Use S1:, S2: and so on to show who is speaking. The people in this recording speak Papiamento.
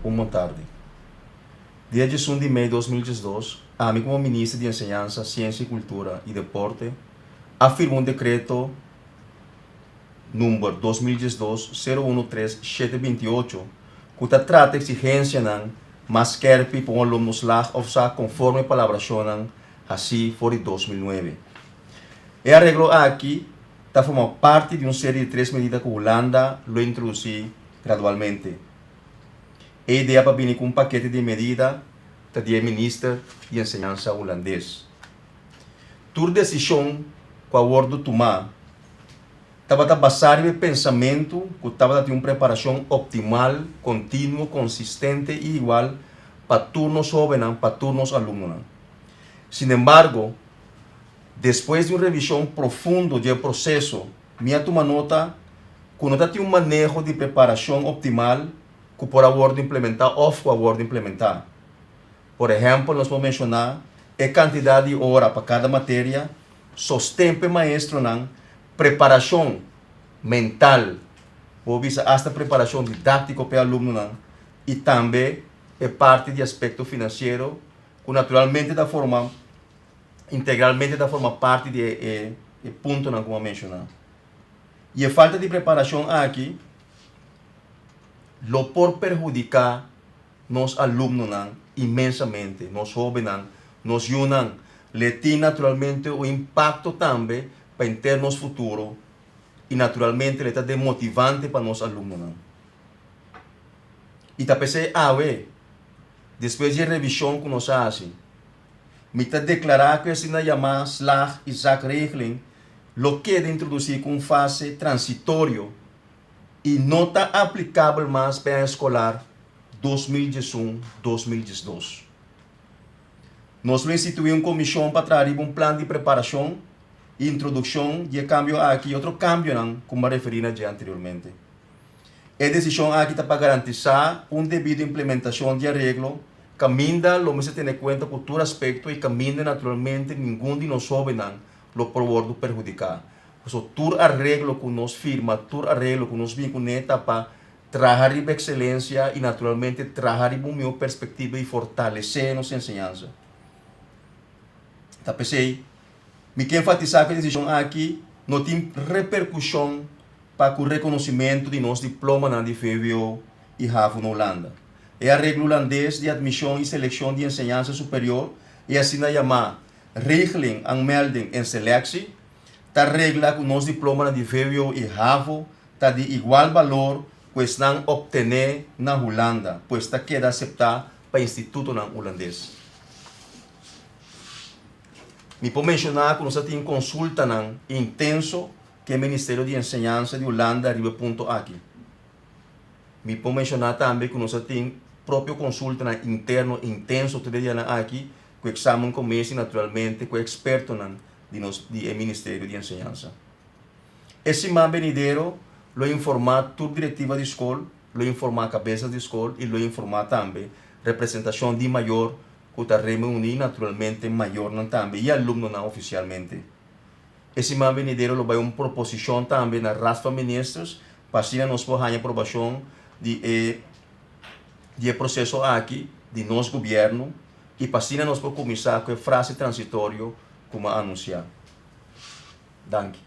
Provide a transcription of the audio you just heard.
S1: Un bon tardi. Dia 11 di mei 2012, ami komo minister di Enseñansa, Siensia i Kultura i Deporte a firma un dekreto number 2012 013 728 ku ta trata eksigensianan mas skèrpi pa un alumno slag òf sa konforme palabrashonnan hasí for di 2009. E areglo aki ta forma parti di un serie di tres medida ku Hulanda lo introdusí gradualmente. E idea pa bini ku un pakete di medida ta di e minister di enseñansa hulandes. Tur desishon ku a wòrdu tumá tabata basá riba e pensamentu ku tabata tin un preparashon optimal, kontinuo, konsistente i igual pa tur nos hóbennan, pa tur nos alumnonan. Sinembargo, despues di un revishon profundo di e proseso, mi a tuma nota ku no ta tin un maneho di preparashon optimal ku por a wòrdu implementá òf ku a wòrdu implementá. Por ehèmpel, nos por menshoná e kantidat di ora pa kada materia, sosten pa e maestronan, preparashon mental, bo bisa asta preparashon didáktiko pa e alumnonan i tambe e parti di aspekto finansiero ku naturalmente ta forma integralmente ta forma parti di e e puntonan ku bo a menshoná. I e falta di preparashon aki lo por perhudiká nos alumnonan inmensamente, nos hóbennan, nos yunan. Le tin naturalmente un impakto tambe pa henter nos futuro i naturalmente le ta demotivante pa nos alumnonan. I ta p'esei awe, despues di e revishon ku nos a hasi, mi ta deklará ku e asina yamá slag i zakregeling lo keda introdusí ku un fase transitorio i no ta aplikabel mas pa e aña skolar 2011, 2012. Nos lo instituí un komishon pa traha riba un plan di preparashon i introdukshon di e kambio aki i otro kambionan ku mi a referí na dje anteriormente. E desishon aki ta pa garantisá un debido implementashon di areglo kaminda lo mester tene kuenta ku tur aspekto i kaminda naturalmente ningun di nos hóbennan lo por wòrdu perhudiká. Pasobra tur areglo ku nos firma, tur areglo ku nos bin kuné ta pa traha riba ekselensia i naturalmente traha riba un mihó perspektiva i fortalesé nos enseñansa. Ta p'esei mi ke enfatisá ku e desishon aki no tin reperkushon pa ku rekonosimentu di nos diplomanan di vwo i havo na Hulanda. E areglo hulandes di atmishon i selekshon di enseñansa superior, e asina yamá Regeling Aanmelding en Selectie, ta regla ku nos diplomanan di vwo i havo ta di igual balor ku esnan optené na Hulanda, pues ta keda aseptá pa institutonan hulandes. Mi por menshoná ku nos a tin konsultanan intenso ku e Ministerio di Enseñansa di Hulanda riba e punto aki. Mi por menshoná tambe ku nos a tin propio konsultanan interno intenso tur e dianan aki ku examencommissie naturalmente ku e ekspertonan di nos di e Ministerio di Enseñansa. E siman benidero lo informá tur direktiva di skol, lo informá kabesas di skol i lo informá tambe representashon di mayor ku ta reuní naturalmente mayornan tambe i alumnonan ofisialmente. E siman benidero lo bai un proposishon tambe na Raad van Ministers pa asina nos por haña aprobashon di e di e proseso aki di nos gobièrnu i pa asina nos por kuminsá ku e frase transitorio ku mi a anunsiá. Danki.